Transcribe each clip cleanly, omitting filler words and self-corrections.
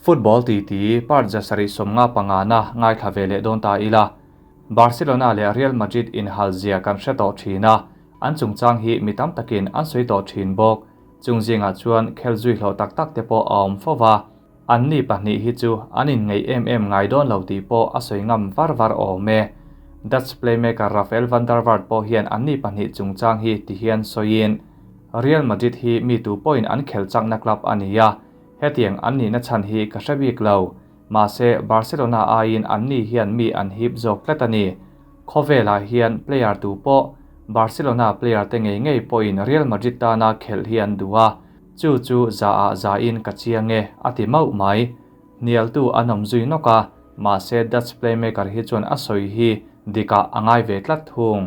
Football titi part 755 na ngaithla ve leh dawn ta ila. Barcelona leh Real Madrid inhal zia kan hre tawh thin a, an chungchang hi mi tam takin an sawi tawh thin bawk. Chung zingah chuan khel zui hlawh tak tak te pawh a awm fo va, anni pahnih hi chu an inngeih em em ngai dawn lo tih pawh a sawi ngam var var awm e. Dutch playmaker Rafael van der Vaart pawh hian anni pahnih chungchang hi ti hian sawiin, Real Madrid hi mi tu pawhin an khelh chakna club a ni a, hetiang an nihna chhan hi ka hre bik lo. Mahse, Barcelona aiin anni hian mi an hip zawk tlat a ni. Khawvelah hian player tu pawh, Barcelona player te ngei ngei pawhin Real Madrid tana khelh hi an duh a, chu chu za ah za in ka chiang e, a ti mauh mai. Hnialtu an awm zui nawk a, mahse Dutch playmaker hi chuan a sawi hi dikah a ngai ve tlat thung.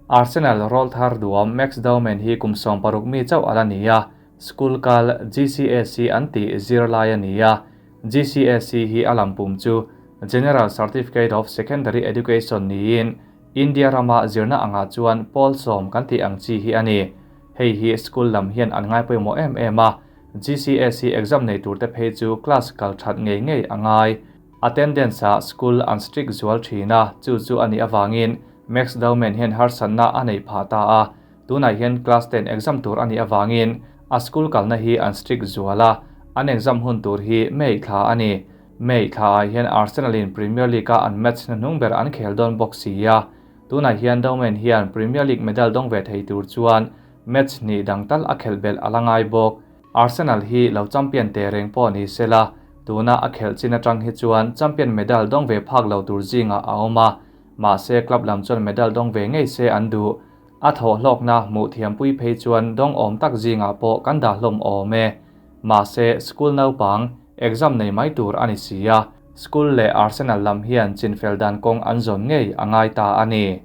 Arsenal rawlthar duam Max Dowman hi kum 16 mi chauh a la ni a, School kal GCSE an tih zirlai a ni a, GCSE hi a lampum chu General Certificate of Secondary Education niin India rama zirna angah chuan pawl sawm kan tih ang chi hi a ni. Hei hi school lam hian an ngai pawimawh em em a, GCSE exam nei turte phei chu class kal that ngei ngei a ngai. Attendance ah school an strict zual thin a, chu chu a nih avangin Max Dowman hian harsatna a neih phah ta a, Tunah hian class 10 exam tur a nih avangin a school kalna hi an strict zual a, an exam hun tur hi May thla a ni. May thlaah hian Arsenal in Premier League a an match hnuhnung ber an khel dawn bawk si a, tunah hian Dowman hian Premier League medal dawng ve thei tur chuan match hnih dang tal a khelh belh a la ngai bawk. Arsenal hi lo champion teh reng pawh ni sela, tuna a khelh chin atang hi chuan champion medal dawng ve phak lo tur zingah a awm a, mahse club lam chuan medal dawng ve ngei se an duh. A thawhhlawkna hmuh thiampui phei chuan dawng awm tak zingah pawh kan dah hlawm awm e. Mahse, school naupang, exam nei mai tur a ni si a, school leh Arsenal lam hian chinfel dan kawng an zawn ngei a ngai ta a ni.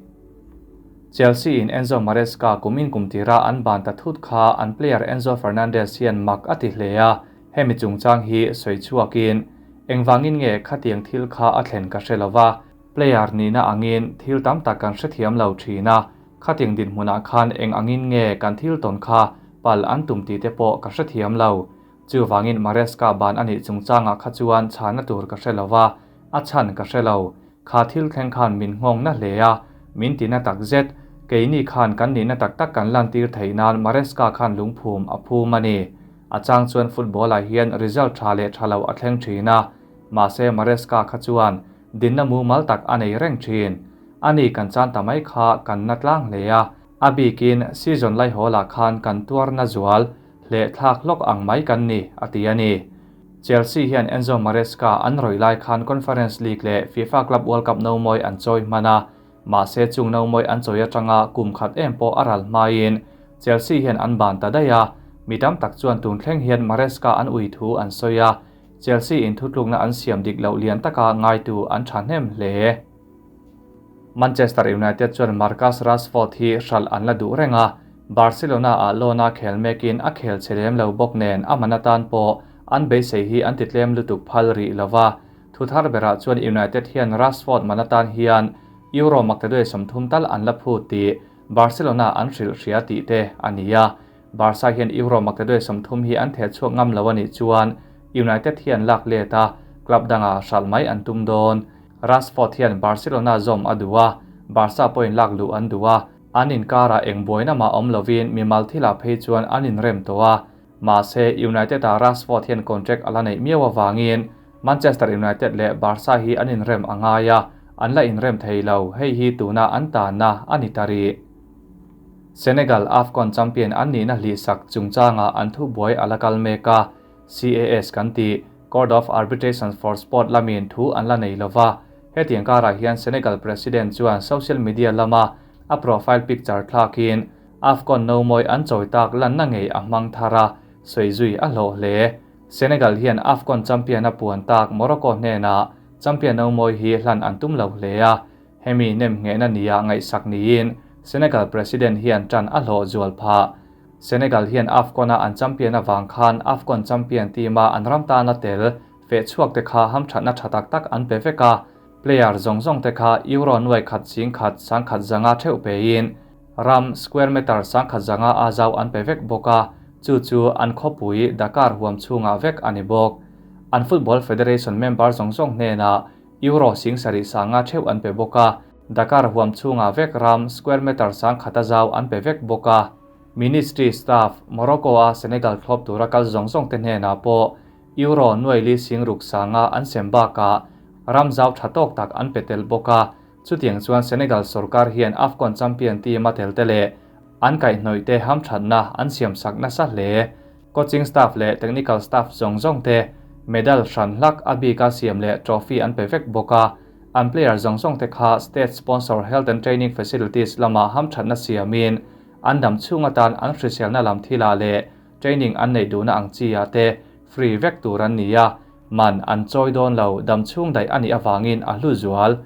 Chelsea in Enzo Maresca kumin kum tira an ban ta thut kha an player Enzo Fernandez hian mak a ti hle a, hemi chungchang hi sawi chhuakin, Engvangin nge khatiang thil kha a thlen ka hre lova, Player nihna angin thil tam tak kan hrethiam lo thin a, khatiang dinhmunah khan eng angin nge kan thil tawn kha pal an tum tih te pawh ka hrethiam lo. Chuvangin Maresca ban a nih chungchangah kha chuan chhana tur ka hre lo va, a chhan ka hre lo. Kha thil thleng khan min nghawng na hle a, min ti na tak zet. Keini khan kan nihna tak tak kan lantir theih nan Maresca khan lungphum a phum a ni. A chang chuan football-ah hian result tha leh tha lo a thleng thin a, mahse Maresca kha chuan Dinna mumal tak a nei reng thin. Ani kan chan ta mai kha kan na tlang hle a, a bikin season laihawlah khan kan tuar na zual hleh thlak hlawk ang mai kan ni, a ti a ni. Chelsea hian Enzo Maresca an rawih lai khan Conference League leh FIFA Club World Cup nomawi an chawi hman a, mahse chung nomawi an chawi atanga kum khat em pawh a ral hmain Chelsea hian an ban ta daih a, mi tam tak chuan tun thleng hian Maresca an ui thu an sawi a, Chelsea in thutlukna an siam dik loh lian taka ngaitu an thahnem hle. Manchester United chuan Marcus Rashford hi hralh an la duh reng a, Barcelona ah loan a khel mekin a khel che lem lo bawk nen a man atan pawh an beisei hi an ti tlem lutuk phal rih lova. Thu thar berah chuan United hian Rashford man atan hian Euro maktaduai 30 tal an la phut tih Barcelona an hrilh hria tih te a ni a. Barca hian Euro maktaduai 30 hi an theh chhuak ngam lo a nih chuan United hian lak let a, club danga hralh mai an tum dawn. Rashford hian Barcelona zawm a duh a, Barca pawhin lak luh an duh a, an inkarah eng buaina mah awm lovin mimal thilah phei chuan an inrem tawh a. Mahse, United-ah Rashford hian contract a la neih miau avangin Manchester United leh Barca hi an inrem a ngai a, an la inrem thei lo, hei hi tuna an tanna a ni ta rih. Senegal AFCON champion an nihna hlihsak chungchangah an thubuai a la kal mek a, CAS kan tih, Court of Arbitration for Sport lamin thu an la nei lova. Hetiang karah hian Senegal President chuan social media lama a profile picture thlakin AFCON nomawi an chawi tak lanna ngei a hmang thar a, sawi zui a hlawh hle. Senegal hian AFCON champion a puan tak Morocco hnenah champion nomawi hi hlan an tum lo hle a, Hemi nem nghehna nia ngaihsak niin Senegal President hian tan a hlawh zual phah. Senegal hian AFCON-a an champion avang khan AFCON champion team-a an ram tana tel feh chhuak te kha hamthatna tha tak tak an pe vek a, player zawng zawng te kha Euro nuai khat ching khat sangkhat zanga theuh pein ram square meter sangkhat zanga a zau an pe vek bawk a, chu chu an khawpui Dakar huam chhungah vek a ni bawk. An football federation member zawng zawng hnenah Euro 70,000 theuh an pe bawk a, Dakar huam chhungah vek ram square meter 10,000 a zau an pe vek bawk a. Ministry staff Morocco a Senegal thlawp tura kal zawng zawng te hnenah pawh Euro 460,000 an sem bakah ram zau tha tawk tak an pe tel bawk a. Chutiang chuan Senegal sorkar hian AFCON champion team a tel te leh an kaihhnawih te hamthatna an siam sak nasa hle. Coaching staff leh technical staff zawng zawng te medal hran hlak a bika siam leh trophy an pe vek bawk a. An player zawng zawng te kha state sponsor health and training facilities lama hamthatna siamin an dam chhung atan an hriselna lam thila leh training an nei duhna ang chi ah te free vek tur an ni a, man an chawi dawn lo dam chhung daih ani awangin a hlu zual.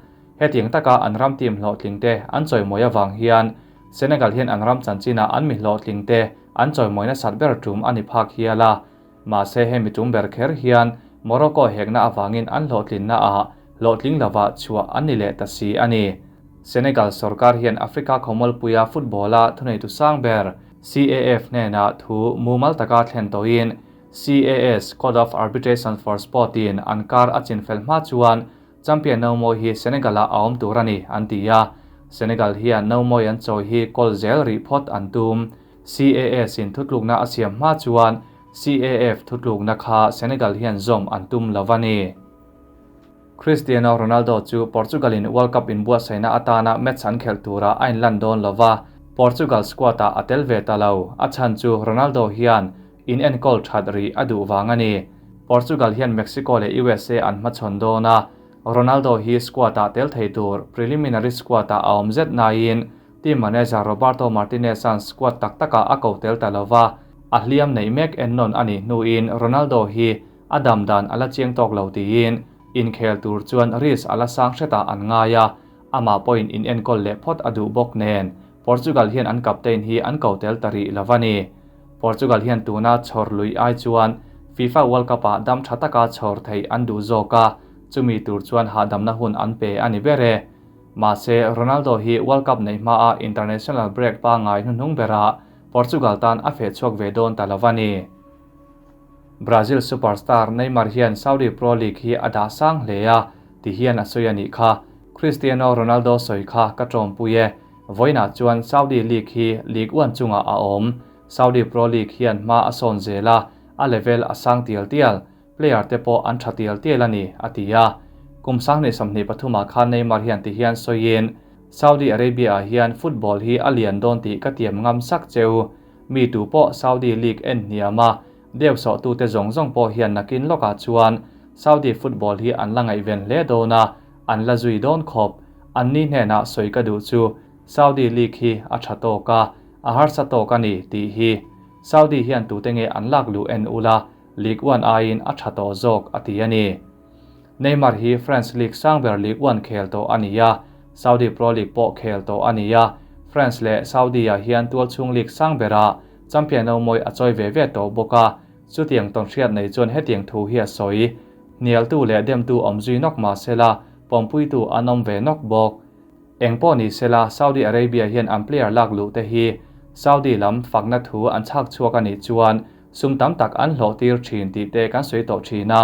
Hetiang taka an ram team hlawhtling te an chawimawi awang hian Senegal hian an ram chanchina an mi hlawhtling te an chawimawina sat ber tum ani phak hiala. Mahse hemi tum ber kher hian Morocco hekna awangin an hlawhtlinna a hlawhtling lova chhuah an ni leh ta si ani. Senegal sarkar hian Africa khawmualpuia football a thunei tu sang ber CAF hnena thu mumal taka thlen toin CAS Code of Arbitration for Sport in an kar a chin fel hma chuan champion no moi hi Senegal a awm tur ani an ti a. Senegal hian no moi an chawi hi kol zel ri phawt an tum. CAS in thutlukna a siam hma chuan CAF thutlukna kha Senegal hian zawm an tum lovani. Cristiano Ronaldo chu Portugal in World Cup in buatsaihna atana match an khelh tura a inlan dawn lova. Portugal squad a atel ve ta lo. A chhan chu Ronaldo hian in enkawl that ri a duh wang ani. Portugal hian Mexico leh USA an hmachhawn dawn a. Ronaldo hi squad a tel thei tur preliminary squad a awm zet naiin team manager Roberto Martinez an squad tak taka a ko tel ta lova. A hliam nei mek en non ani hnuin Ronaldo hi adam dan ala chiang tawk lo tiin inkhel tur chuan risk ala sang hreta an ngaia ama point in enkawl leh phawt a duh bawk nen Portugal hian an captain hi an ko tel ta ri lovani. Portugal hian tuna chhawr lui ai chuan FIFA World Cup ah dam tha taka chhawr thei an duh zawk a, chumi tur chuan hahdamna hun an pe ani bere. Mahse Ronaldo hi World Cup nei hma a international break pa ngai hnuhnung bera Portugal tan a fe chhuak ve dawn ta lovani. Brazil superstar Neymar hian Saudi Pro League hi a dah sang hle a, ti hian a sawi ani kha. Cristiano Ronaldo sawi kha ka tawmpui e. Voina chuan Saudi League hi League 1 chunga a awm. Saudi Pro League hian hma a sawn zela a level a sang tial tial. Player te pawh an tha tial tial ani a ti a. Kum 2023 khan Neymar hian ti hian sawiin Saudi Arabia hian football hi a lian dawn tih ka tiam ngam sak cheu. Mi tu pawh Saudi League en hniama deuh sawh tu te zawng zawng pawh hian nakin lawkah chuan Saudi football hi an la ngaih ven hle dawn a, an la zui dawn khawp. An ni hnenah sawi ka duh chu Saudi League hi a tha tawk a, a harsa tawk ani tih hi. Saudi hian tute nge an lak luh en ula League 1 aiin a tha tawh zawk a ti ani. Neymar hi France League sangber League 1 khel tawh ani a, Saudi Pro League pawh khel tawh ani a. France leh Saudi ah hian tualchhung league sangbera champion no moi a chawi ve ve tawh bawk a. Chutiang tawn hriat nei chuan hetiang thu hi a sawi. Hnial tu leh dem tu awm zui nawk mah sela, pawmpui tu an awm ve nawk bawk. Eng pawh ni sela Saudi Arabia hian an player lak luh te hi Saudi lam fakna thu an chhak chhuak ani chuan sum tam tak an hlawh tir thin tih te kan sawi tawh thin a.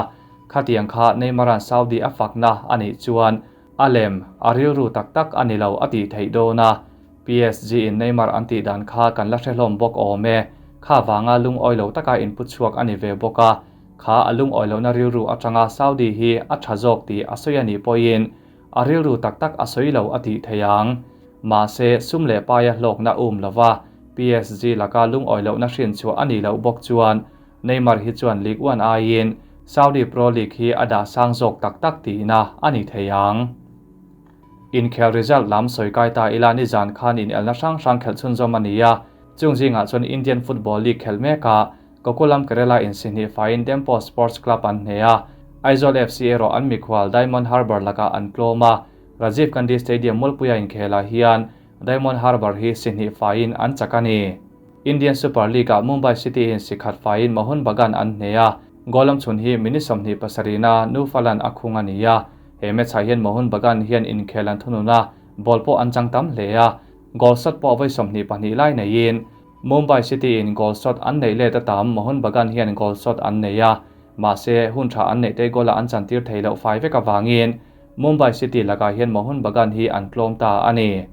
Khatiang kha Neymaran Saudi a fakna ani chuan a lem a rilru tak tak ani lo a tih theih dawn a. PSG in Neymar an tih dan kha kan la hrehlawm bawk awm e. Kha wanga lung oilo taka input chhuak ani ve bawk a. Kha a lung oilo na rilru atanga Saudi hi a tha zawk tih a sawi ani pawhin a rilru tak tak a sawi lo a tih theiang. Mahse sum leh paia hlawkna um lova PSG laka lung oilo na hrin chu ani lo bawk chuan Neymar hi chuan League 1 aiin Saudi Pro League hi a dah sang zawk tak tak tihna ani theiang. Inkhel result lam sawi kai ta ila ni zan khan in elna hrang hrang khelh chhun zawm ani a. Chung zingah chuan Indian Football League khel meka Gokulam Kerala in Sihni fain Dempo Sports Club an hne a. Aizawl FC erawh an mikhual Diamond Harbour laka an tlawm a. Rajiv Gandhi Stadium mulpuia inkhela hian Diamond Harbour hi Sihni fain an chak ani. Indian Super League a Mumbai City in sikhat fain Mohun Bagan an hne a. Golam chhun hi mini 27 na Nufalan a khung ani a. He match ah hian Mohun Bagan hian inkhel an thununa ball pawh an chang tam hle a. Goal shot pawh vawi 22 lai neiin Mumbai City in goal shot an nei let atam Mohun Bagan hian goal shot an nei a. Mahse, hun tha an neih te goal-a an chantir thei loh fai vek avangin Mumbai City lakah hian Mohun Bagan hi an tlawm ta a ni.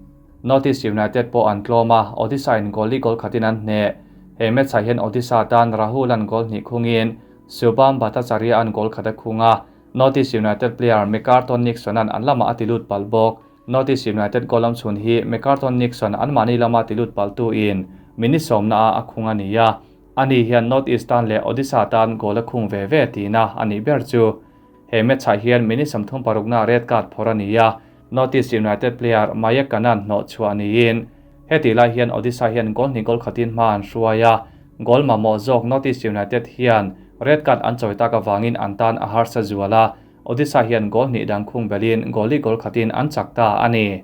Northeast United pawh an tlawm a, Odisha in goal li goal khatin an hneh. He match-ah hian Odisha tan Rahul-a'n goal hnih khungin Shubham Bhattacharya-a'n goal khat a khung a, Northeast United player Mecarton Nixon-a'n an lamah a ti lut palh bawk. Northeast United goal lam chhun hi Mecarton Nixon anmahni lama ti lut palhtu in minute sawmna ah a khung a ni a, ani hian North East tan leh Odisha tan goal a khung ve ve tihna a nih ber chu. He match ah hian minute 36 na red card phawrh a ni a, North East United player Mayek Kanan hnawh chhuah niin hetih lai hian Odisha hian goal hnih goal khatin hma an hruai a, goal mamawh zawk North East United hian red card an chawi tak avangin an tan a harsa zual a, Odisha hian goal hnih dang khung belin goal li goal khatin an chak ta a ni.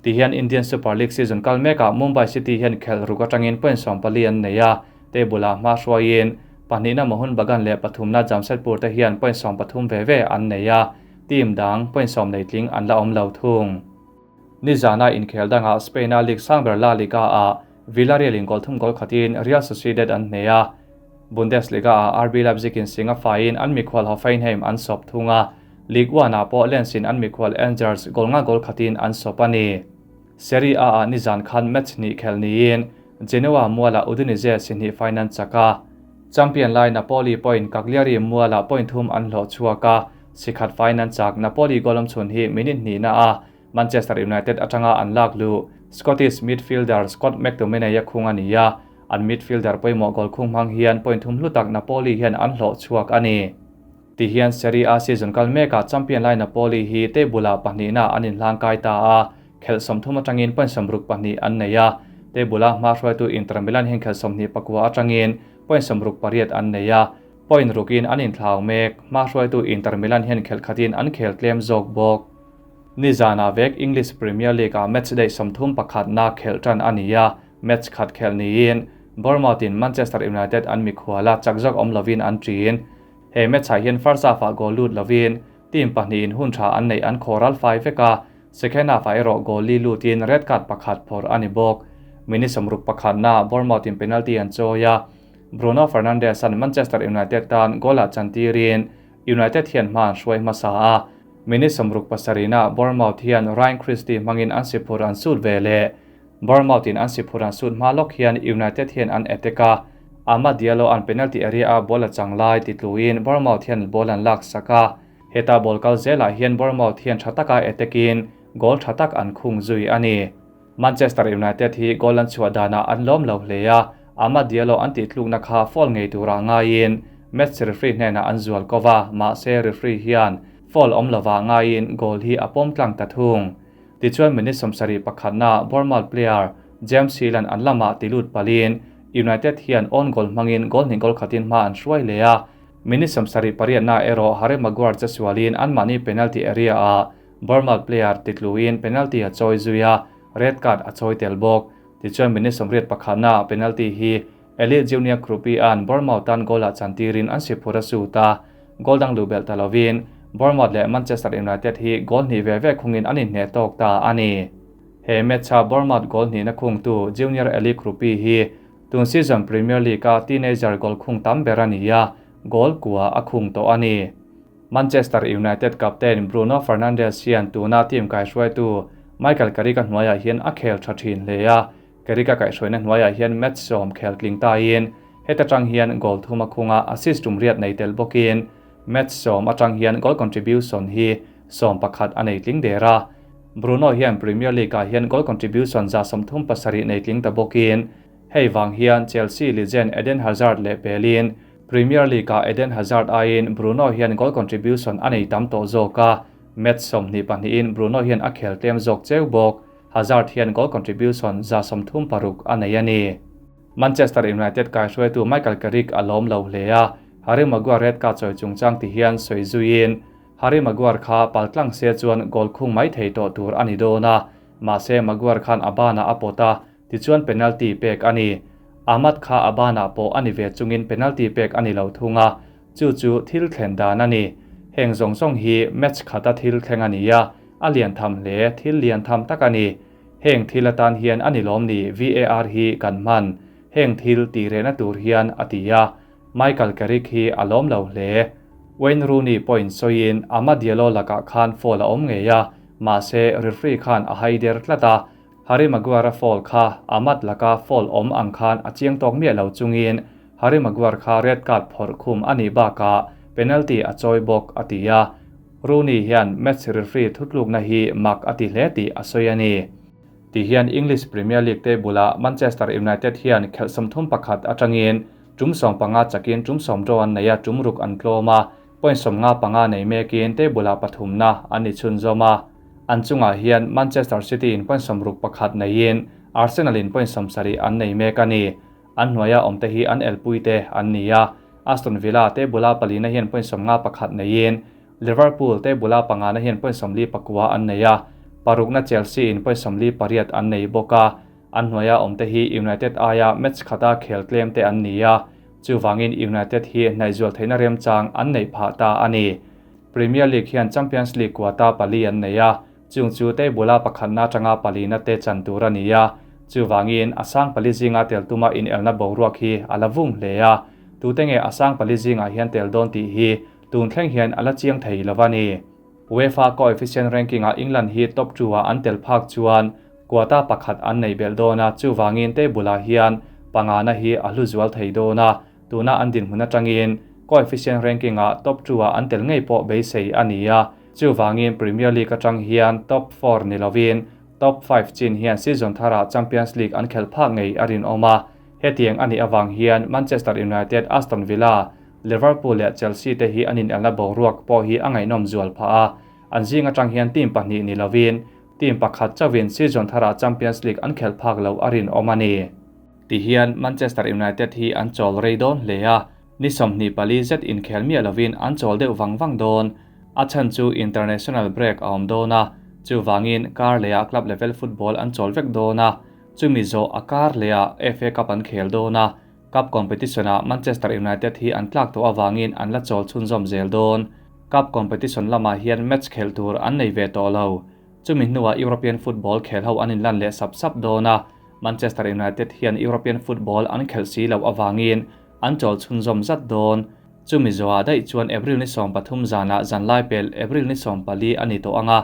Ti hian Indian Super League season kal mekah Mumbai City hian khelh ruk atangin point 14 an nei a, table ah hma hruaiin pahnihna Mohun Bagan leh pathumna Jamshedpur te hian point 13 ve ve an nei a, team dang point 10 nei tling an la awm lo thung. Nizana inkhel dangah Spain-a league sangber La Liga ah Villarreal in goal thum goal khatin Real Sociedad an hneh a, Bundesliga ah RB Leipzig in singa faiin an mikhual Hoffenheim an sawp thung a, Ligue 1 ah pawh Lens in an mikhual Angers goal nga goal khatin an sawp a ni. Serie A ah nizan khan match hnih khel niin Genoa mualah Udinese si hnih fain an chak a. Champion lai Napoli pawhin Cagliari mualah point thum an hlawh chhuak a, si khat fain an chak. Napoli goal awm chhun hi minute hnihna a Manchester United atanga an lak luh Scottish midfielder Scott McTominay a khung a ni a, an midfielder pawimawh goal khung hmang hian point thum hlu tak Napoli hian an hlawh chhuak a ni. Ti hian Serie A season kal mekah champion lai Napoli hi table ah pahnihna an inhlang kai ta a, khelh 30 atangin point 62 an nei a, table a hma hruaitu Inter Milan hian khelh 24 atangin point 68 an nei a, point rukin an inthlau mek, hma hruaitu Inter Milan hian khelh khatin an khel tlem zawk bawk. Nizana vek English Premier League ah match day 31 na khelh tan a ni a, match khat khelh niin Bournemouth in Manchester United an mikhuala chak zawk awm lovin an ṭin. He match ah hian first half ah goal lut lovin team pahnih in hun tha an nei an khawral fai vek a, second half ah erawh goal li lutin red card pakhat phawrh a ni bawk. Minute 61 na Bournemouth in penalty an chawi a, Bruno Fernandes an Manchester United tan goal ah chantirin United hian hma an hruai hmasa a, minute 67 na Bournemouth hian Ryan Christie hmangin an si phur an sut ve le. Bournemouth in an si phur an sut hma lawk hian United hian an attack a, Amad Diallo an penalty area a ball a chang lai ti tluin Bournemouth hian ball an lak sak a, heta ball kal zelah hian Bournemouth hian tha taka attack in goal tha tak an khung zui a ni. Manchester United hi goal an chhuah danah an lawm lo hle a, Amad Diallo an tih tlukna kha foul ngei tura ngaiin match referee hnenah an zual kova, mahse referee hian foul awm lova ngaiin goal hi a pawm tlang ta thung. Tichuan minute 71 na Bournemouth player James Hill an an lamah ti lut palin United hian own goal hmangin goal hnih goal khatin hma an hruai le a, minute 78 na erawh Harry Maguire che sualin anmahni penalty area ah Bournemouth player ti tluin penalty a chawi zui a, red card a chawi tel bawk. Tichuan minute 81 na penalty hi Eli Junior Kroupi an Bournemouth tan goal ah chantirin an si phur a sut a, goal dang lu belh ta lovin Bournemouth leh Manchester United hi goal hnih ve ve khungin an inhneh tawk ta a ni. He match a Bournemouth goal hnih na khungtu Junior Eli Kroupi hi tun season Premier League a teenager goal khung tam ber a ni a, goal kua a khung tawh a ni. Manchester United captain Bruno Fernandes hian tuna team kai hruaitu Michael Carrick a hnuaiah hian a khel tha thin hle a, Carrick a kaihhruaina hnuaiah hian match 10 khel tling ta in heta tang hian goal thum a khunga assist tum riat nei tel bawkin match 10 atang hian goal contribution hi 11 a nei tling der a. Bruno hian Premier League ah hian goal contribution za 37 nei tling ta bawkin hei wang hian Chelsea legend Eden Hazard leh pelin Premier League ah Eden Hazard aiin Bruno hian goal contribution a nei tam tawh zawk a, match 22 in Bruno hian a khel tlem zawk cheu bawk. Hazard hian goal contribution za 36 a nei a ni. Manchester United kai hruaitu Michael Carrick a lawm lo hle a, Harry Maguire red card chawi chungchang ti hian sawi zuiin Harry Maguire kha paltlang se chuan goal khung mai thei tawh tur a ni dawn a, mahse Maguire khan a bana a pawt a, tichuan penalty pek a ni. Amad kha a bana pawh a ni ve chungin penalty pek a ni lo thung a, chu chu thil thlen dan a ni. Heng zawng zawng hi match khata thil thleng a ni a, a lian tham hle, thil lian tham tak a ni. Heng thil atan hian a ni lawm ni VAR hi kan hman, heng thil ti rehna tur hian a ti a. Michael Carrick hi a lawm lo hle. Wayne Rooney pawhin sawiin Amad Diallo lakah khan foul a awm ngei a, mahse referee khan a hai der tlat a. Harry Maguire-a foul kha Amad laka foul awm ang khan a chiang tawk miah lo chungin Harry Maguire kha red card phawrh khum a nih bakah penalty a chawi bawk, a ti a. Rooney hian match referee thutlukna hi mak a ti hle tih a sawi a ni. Ti hian English Premier League te bulah Manchester United hian khelh 31 atangin tum 15 chakin tum sawm draw an nei a, tum ruk an tlawm a, point 55 nei mekin table-ah pathumna an ni chhunzawm a. An chungah hian Manchester City in point 61 neiin Arsenal in point 70 an nei mek a ni. An hnuaia awmte hi an elpuite an ni a, Aston Villa table-ah palina hian point 51 neiin Liverpool table-ah pangana hian point 49 an nei a, parukna Chelsea in point 48 an nei bawk a. An hnuaia awmte hi United aia match khata khel tlem te an ni a, chuvangin United hi hnaihzual theihna remchang an neih phah ta a ni. Premier League hian Champions League quota pali an nei a, chung chu table-a pakhatna atanga palina te chan tur a ni a, chuvangin a sang pali zinga tel tuma inelna boruak hi a la vung hle a, tute nge a sang pali zingah hian tel dawn tih hi tun thleng hian a la chiang thei lo a ni. UEFA coefficient ranking-ah England hi top two-ah an tel phak chuan quota pakhat an nei belh dawn a, chuvangin table-ah hian pangana hi a hlu zual thei dawn a, tuna an dinhmun atangin coefficient ranking-ah top two-ah an tel ngei pawh beisei a ni a, chuvangin Premier League atang hian top four ni lovin top five chin hian season tharah Champions League an khelh phak ngei a rinawm a, hetiang a nih avang hian Manchester United, Aston Villa, Liverpool leh Chelsea te hi an inelna boruak pawh hi a ngaihnawm zual phah a, an zing atang hian team pahnih ni lovin team pakhat chauhin season tharah Champions League an khelh phak loh a rinawm a ni. Tihian Manchester United hi an chawl rei dawn hle a, ni 24 zet inkhel miah lovin an chawl deuh vang vang dawn. A chhan chu international break a awm dawn a, chuvangin kar lehah club level football an chawl vek dawn a, chumi zawh a kar lehah FA Cup an khel dawn a, Cup competition-ah Manchester United hi an tlak tawh avangin an la chawl chhunzawm zel dawn. Cup competition lamah hian match khelh tur an nei ve tawh lo. Chumi hnuah European football khel ho an inlan leh sap sap dawn a, Manchester United hian European football an khelh si loh avangin an chawl chhunzawm zat dawn. Chumi zawhah daih chuan April ni 13 zanah zanlai pel April ni 14 a ni tawh ang a,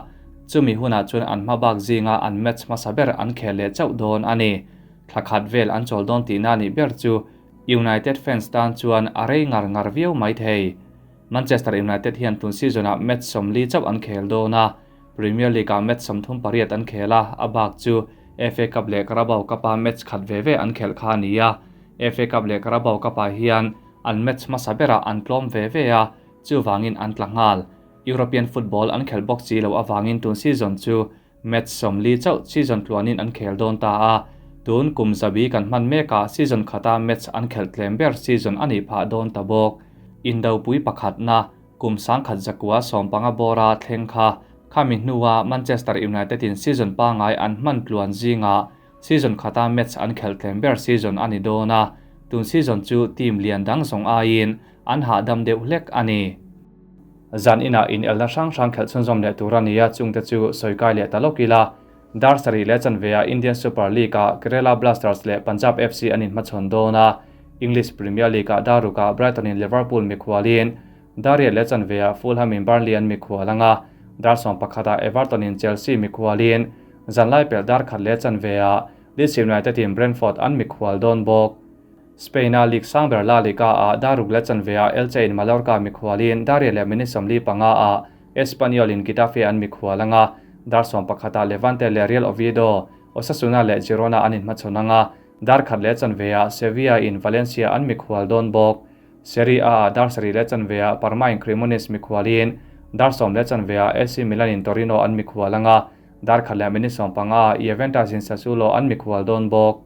chumi hunah chuan an hma bak zinga an match hmasa ber an khel leh chauh dawn a ni. Thla khat vel an chawl dawn tihna nih ber chu United fans tan chuan a rei ngar ngar viau mai thei. Manchester United hian tun season-ah match 40 chauh an khel dawn a, Premier League-ah match 38 an khel a, a bak chu FA Cup leh Carabao Cup-a match khat ve ve an khelh kha a ni a. FA Cup leh Carabao Cup-ah hian an match hmasa berah an tlawm ve ve a, chuvangin an tla nghal. European football an khelh bawk si loh avangin tun season chu Match 40 chauh season tluanin an khel dawn ta a, tun kum zabi kan hman mekah season khata match an khelh tlem ber season a nih phah dawn ta bawk. Indopui pakhatna kum 1915 bawra thleng kha khami hnua Manchester United in season pangai an hman tluan zinga season khata match an khelh tlem ber season a ni dawn a, tun season chu team lian dang zawng aiin an hahdam deuh hlek a ni. Zan inah inelna hrang hrang khelh chhunzawm leh tur a ni a, chungte chu sawikai leh ta lawk ila. Dar sarih leh chanveah Indian Super League-ah Kerala Blasters leh Punjab FC an inhmachhawn dawn a, English Premier League-ah Darukah Brighton-in Liverpool mikhualin dar riat leh chanveah Fulham-in Burnley an mikhual ang a, dar 11-ah Everton-in Chelsea mikhualin zanlai pelh dar khat leh chanveah Leeds United-in Brentford an mikhual dawn bawk. Spain-a league sang ber La Liga-ah daruk leh chanveah Elche in Mallorca mikhualin dar riat leh minute 45-ah Espanyol in Getafe an mikhual ang a, dar 11-ah Levante leh Real Oviedo, Osasuna leh Girona an inhmachhawn ang a, dar khat leh chanveah Sevilla in Valencia an mikhual dawn bawk. Serie A-ah dar sarih leh chanveah Parma in Cremonese mikhualin dar sawm leh chanveah AC Milan in Torino an mikhual ang a, dar khat leh minute 15-ah Juventus in Sassuolo an mikhual dawn bawk.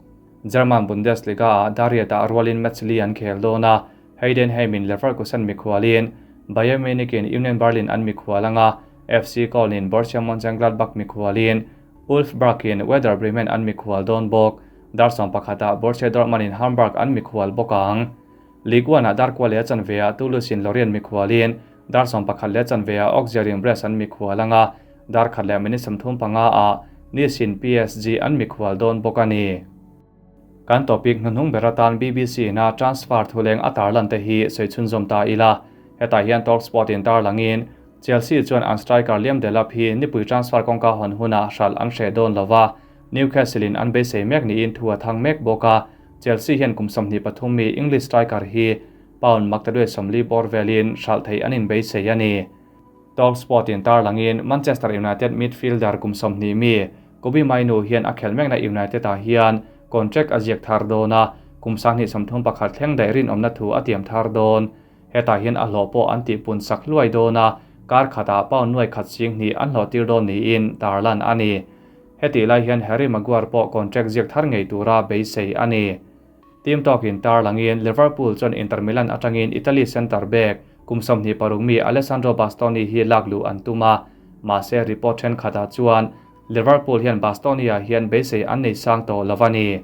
German Bundesliga-ah Dariet-ah rualin match li an khel dawn a, Heidenheim in Leverkusen mikhualin Bayern Munich in Union Berlin an mikhual ang a, FC Köln in Borussia Mönchengladbach mikhualin Wolfsburg in Werder Bremen an mikhual dawn bawk. Dar 11-ah Borussia Dortmund in Hamburg an mikhual bawk ang. Ligue 1-ah dar kua leh chanveah Toulouse in Lorient mikhualin dar 11 leh chanveah Auxerre in Brest an mikhual ang a, dar khat leh minute 35-ah Nice in PSG an mikhual dawn bawk a ni. Kan topic hnuhnung ber atan BBC ina transfer thuleng a tarlan te hi sawi chhunzawm ta ila. Hetah hian Talksport in tarlangin Chelsea chuan an striker Liam Delap hi nipui transfer kawngka hawn hunah hralh an hreh dawn lova, Newcastle in an beisei mek niin thu a thang mek bawk a. Chelsea hian kum 23 mi English striker hi pound maktaduai 40 bawr velin hralh theih an inbeisei a ni. Talksport in tarlangin Manchester United midfielder kum 20 mi Kobbie Mainoo hian a khelh mekna United ah hian contract a ziak thar dawn a, kum 2031 thleng daih rinawmna thu a tiam thar dawn. Hetah hian a hlawh pawh an tihpun sak hluai dawn a, kar khatah pound nuai khat sing hnih an hlawh tir dawn niin tarlan a ni. Hetih lai hian Harry Maguire pawh contract ziak thar ngei tura beisei a ni. Team tawkin tarlangin Liverpool chuan Inter Milan atangin Italy centre back kum 26 mi Alessandro Bastoni hi lak luh an tum a, mahse report thenkhatah chuan Liverpool hian Bastoni ah hian beisei an nei sang tawh lo a ni.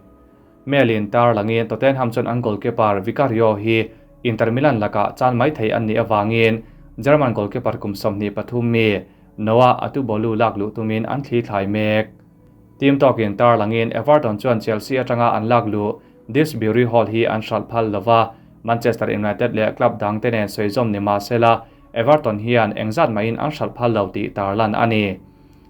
Mail-in tarlangin Tottenham chuan an goalkeeper Vicario hi Inter Milan lakah chan mai thei an nih avangin German goalkeeper kum 23 mi Noah Atubolu lak luh tumin an thli thlai mek. Team tawkin tarlangin Everton chuan Chelsea atanga an lak luh Dewsbury Hall hi an hralh phal lova, Manchester United leh club dang te nen sawi zawm ni mahsela Everton hian engzat maiin an hralh phal lo tih tarlan a ni.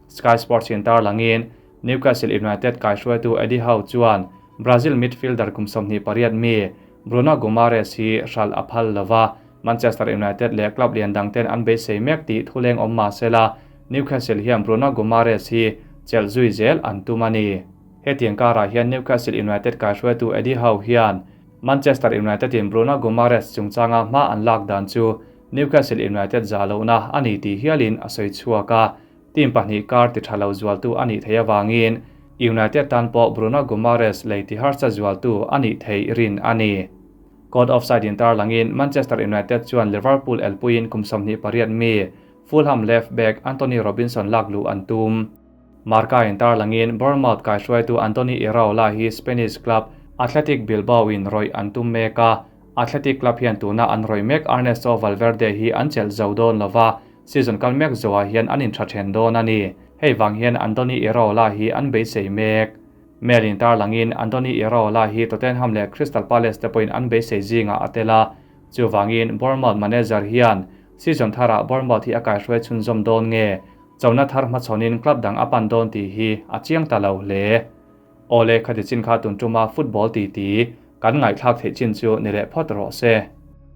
Sky Sports in tarlangin Newcastle United kaihruaitu Eddie Howe chuan Brazil midfielder kum 28 mi Bruno Guimaraes hi hralh a phal lova, Manchester United leh club lian dang ten an beisei mek tih thuleng awm mahsela Newcastle hian Bruno Guimaraes hi chelh zui zel an tum a ni. Hetiang karah hian Newcastle United kaihruaitu Eddie Howe hian Manchester United in Bruno Guimaraes chungchanga hma an lak dan chu Newcastle United za lohna a ni tih hialin a sawi chhuak a, team pahnih kar ti tha lo zualtu a nih theih awangin United tan pawh Bruno Guimaraes lei ti harsa zualtu a nih theih rin a ni. Code offside in tarlangin Manchester United chuan Liverpool elpuiin kum 28 mi Fulham left back Anthony Robinson lak luh an tum. Marca in tarlangin Bournemouth kaihruaitu Andoni Iraola hi Spanish club Athletic Bilbao in rawih an tum mek a, Athletic club hian tuna an rawih mek Ernesto Valverde hi an chelh zo dawn lova, season kal mek zoah hian an intha then dawn a ni. Hei wang hian Andoni Iraola hi an beisei mek. Mail in tarlangin Andoni Iraola hi Tottenham leh Crystal Palace te pawhin an beisei zinga a tel a, chuwangin Bournemouth manager hian season tharah Bournemouth hi a kaihruai chhunzawm dawn nge chona thar hmachhawnin club dang a pan dawn tih hi a chiang ta lo hle. Awle khati chin kha tun tuma football ti ti kan ngaihthlak theih chin chu ni leh phawt rawh se.